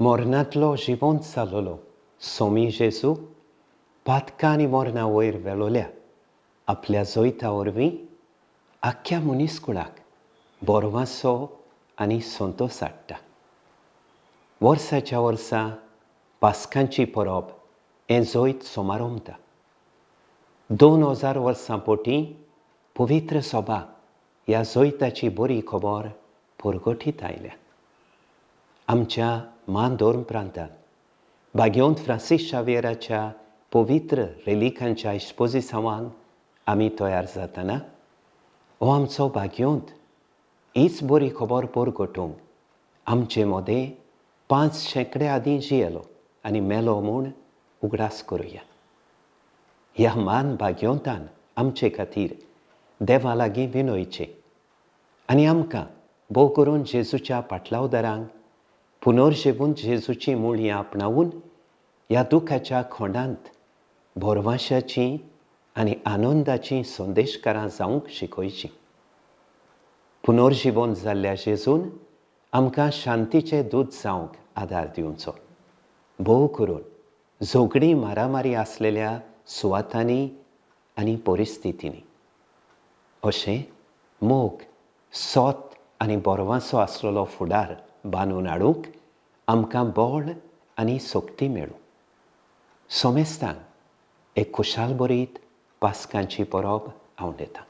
मरणांतलो जिवंत जालोलो सोमी जेजू पातकां आनी मरणा वयर वेलोल्या आपल्या जैता वरवीं आख्ख्या मनीसकुळाक बोरवासो आनी संतोस हाडटा. वर्साच्या वर्सा पास्कांची परब हें जैत समारंभता. 2000 वर्सां पोटी पवित्र सभा ह्या जैताची बरी खबर परगटीत आयल्या. आमच्या मान धर्म प्रांतांत भाग्यवंत फ्रांसीस शावियराच्या पवित्र रेलिकांच्या इस्पोजिसांवांक आमी तयार जातना हो आमचो भाग्यवंत हीच बरी खबर परगटूंक आमचे मदें 5 शेंकडे आदीं जियेलो आनी मेलो म्हूण उगडास करुया. ह्या मान भाग्यवंतान आमचे खातीर देवा लागीं विनयचें आनी आमकां भोव करून जेजूच्या पाटलावदारांक पुनर्जेवून जेजूची मुळयां आपणावून ह्या दुखाच्या खोंडांत भरवाशाची आनी आनंदाची संदेशकारां जावंक शिकयची. पुनर्जिवन जाल्ल्या जेजून आमकां शांतीचे दूत जावंक आदार दिवचो, भोव करून झगडीं मारामारी आसलेल्या सुवातांनी आनी परिस्थितींनी. अशें मोग, सोत आनी बोरवांसो आसलेलो फुडार बांदून हाडूंक आमकां बळ आनी शक्ती मेळूं. सोमेस्तांक एक खुशाल बरीत पास्कांची परब आंवडेता.